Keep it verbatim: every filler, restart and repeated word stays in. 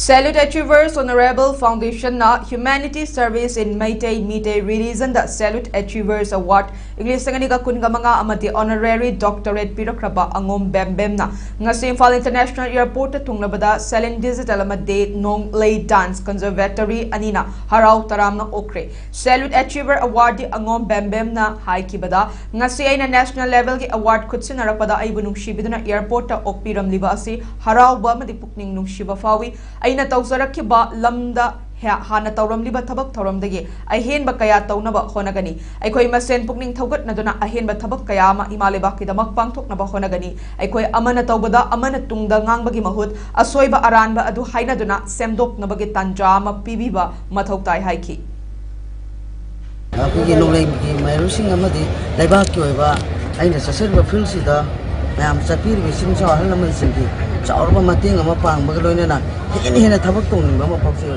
Salute Achievers Honorable Foundation ꯅ Humanity Service in Meitei, Meitei Religion the Salute Achievers Award ꯏꯪ ꯂꯤꯁꯤꯡ ꯑꯅꯤꯒ ꯀꯨꯟꯒ ꯃꯉꯥ ꯑꯃꯗꯤ Honorary Doctorate ꯄꯤꯔꯛꯈ꯭ꯔꯕ ꯑꯉꯣꯝ ꯕꯦꯝꯕꯦꯝꯅ ꯉꯁꯤ ꯏꯝꯐꯥꯜ International Airport ꯇ ꯊꯨꯡꯂꯕꯗ Salin Digital ꯑꯃꯗꯤ ꯅꯣꯡꯂꯩ Dance Conservatory ꯑꯅꯤꯅ ꯍꯔꯥꯎ ꯇꯔꯥꯝꯅ ꯑꯣꯛꯈ꯭ꯔꯦ꯫ Salute Achiever Award ꯗꯤ ꯑꯉꯣꯝ ꯕꯦꯝꯕꯦꯝꯅ ꯍꯥꯏꯈꯤꯕꯗ, ꯉꯁꯤ ꯑꯩꯅ national level ꯒꯤ award ꯈꯨꯠꯁꯤꯟꯅꯔꯛꯄꯗ ꯑꯩꯕꯨ ꯅꯨꯡꯁꯤꯕꯤꯗꯨꯅ airport ꯇ ꯑꯣꯛꯄꯤꯔꯝꯂꯤꯕ ꯑꯁꯤ ꯍꯔꯥꯎꯕ ꯑꯃꯗꯤ ꯄꯨꯛꯅꯤꯡ ꯅꯨꯡꯁꯤꯕ ꯐꯥꯎꯏ꯫ ꯑꯩꯅ ꯇꯧꯖꯔꯛꯈꯤꯕ ꯂꯝꯗ ꯍꯦ-, ꯍꯥꯟꯅ ꯇꯧꯔꯝꯂꯤꯕ ꯊꯕꯛ ꯊꯧꯔꯝꯗꯒꯤ ꯑꯍꯦꯟꯕ ꯀꯌꯥ ꯇꯧꯅꯕ ꯍꯣꯠꯅꯒꯅꯤ꯫ ꯑꯩꯈꯣꯏ ꯃꯁꯦꯟ ꯄꯨꯛꯅꯤꯡ ꯊꯧꯒꯠꯅꯗꯨꯅ ꯑꯍꯦꯟꯕ ꯊꯕꯛ ꯀꯌꯥ ꯑꯃ ꯏꯃꯥ ꯂꯩꯕꯥꯛꯀꯤꯗꯃꯛ ꯄꯥꯡꯊꯣꯛꯅꯕ ꯍꯣꯠꯅꯒꯅꯤ꯫ ꯑꯩꯈꯣꯏ ꯑꯃꯅ ꯇꯧꯕꯗ ꯑꯃꯅ ꯇꯨꯡꯗ ꯉꯥꯡꯕꯒꯤ ꯃꯍꯨꯠ, ꯑꯁꯣꯏꯕ ꯑꯔꯥꯟꯕ ꯑꯗꯨ ꯍꯥꯏꯅꯗꯨꯅ ꯁꯦꯝꯗꯣꯛꯅꯕꯒꯤ ꯇꯥꯟꯖꯥ ꯑꯃ ꯄꯤꯕꯤꯕ ꯃꯊꯧ ꯇꯥꯏ ꯍꯥꯏꯈꯤ꯫ ꯑꯩꯈꯣꯏꯒꯤ ꯅꯣꯡꯂꯩꯒꯤ ꯃꯍꯩꯔꯣꯏꯁꯤꯡ ꯑꯃꯗꯤ ꯂꯩꯕꯥꯛꯀꯤ ꯑꯣꯏꯕ ꯑꯩꯅ ꯆꯠꯆꯔꯤꯕ fieldꯁꯤꯗ ꯃꯌꯥꯝ ꯆꯠꯄꯤꯔꯤꯕ ꯏꯆꯤꯟ ꯏꯆꯥꯎ ꯑꯍꯜ ꯂꯃꯟꯁꯤꯡꯒꯤ ꯆꯥꯎꯔꯕ ꯃꯇꯦꯡ ꯑꯃ ꯄꯥꯡꯕꯒ ꯂꯣꯏꯅꯅ ꯍꯦꯟꯅ ꯍꯦꯟꯅ ꯊꯕꯛ ꯇꯧꯅꯤꯡꯕ ꯑꯃ ꯐꯥꯎꯖꯩ꯫